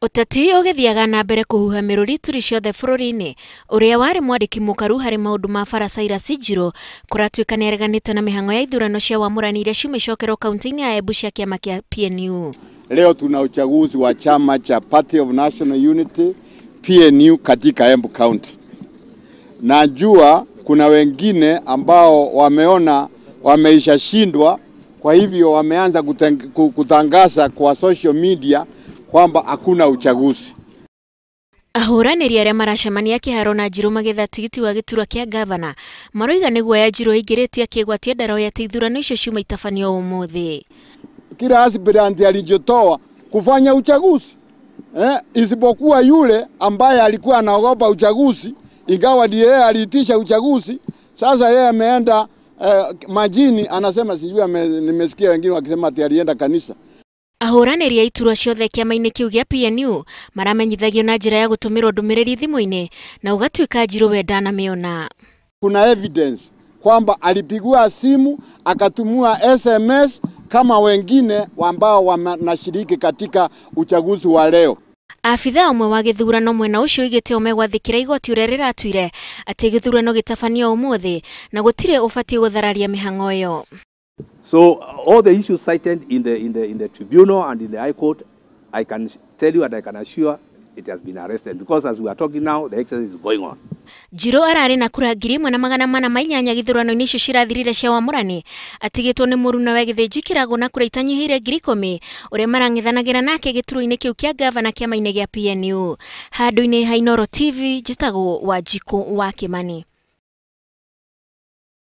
Ũteti ũgĩthiaga na mbere kũhuha mĩrũri ituri ciothe bũrũri-inĩ, ũrĩa warĩ mwandĩki mũkaru harĩ maũndũ ma bara Cyrus Njiru kũratuĩka nĩareganĩte na mĩhang'o ya ithurano cia wamũrani iria ciuma icokerwo kaunti-inĩ ya Embu cia kĩama kĩa PNU. Leo tuna uchaguzi wa chama cha Party of National Unity PNU katika Embu County. Najua kuna wengine ambao wameona wameishashindwa, kwa hivyo wameanza kutangaza kwa social media kwamba hakuna uchaguzi. Ahũranĩri arĩa maracemania kĩharo na Njiru magĩetha tigiti wa gĩturwa kĩa gavana maroiga nĩ guoya Njiru aingĩrĩtie akĩgwatia ndaroya atĩ ithurano icio ciuma itabanio ũmũthĩ. Kila aspirant alijitoa kufanya uchaguzi, isipokuwa yule ambaye alikuwa anaogopa uchaguzi, ingawa ndiye yeye aliitisha uchaguzi. Sasa yeye ameenda majini, anasema sijui, nimesikia wengine wakisema ati alienda kanisa. Ahũranĩri a iturwa ciothe kĩama-inĩ kĩu gĩa PNU maramenyithagio na njĩra ya gũtũmĩrwo ndũmĩrĩri thimũ-inĩ na ũgatuĩka Njiru we ndanamĩona. Kuna evidence kwamba alipigwa simu akatumia SMS kama wengine ambao wanashiriki katika uchaguzi wa leo. Abithaa ũmwe wa gĩthurano mwena ũcio oigĩte o megwathĩkĩra igoti ũrĩa rĩratuire atĩ gĩthurano gĩtabanio ũmũthĩ na gũtirĩ ũbatiĩ gũthararia mĩhang'o ĩyo. So all the issues cited in the tribunal and in the High Court, I can tell you and I can assure it has been arrested, because as we are talking now, the exercise is going on. Njiru ararĩ na kura 1408 gĩthurano-inĩ icio cirathirire cia wamũrani, atigĩtwo nĩ mũrunawe Gĩthĩnji Kĩragũ na kura itanyihĩire 10,000, ũrĩa marang'ethanagĩra nake gĩturwa-inĩ kĩu kĩa gavana kĩama-inĩ gĩa PNU. Handũ-inĩ ha Inooro TV, njĩtagwo Wanjikũ wa Kĩmani.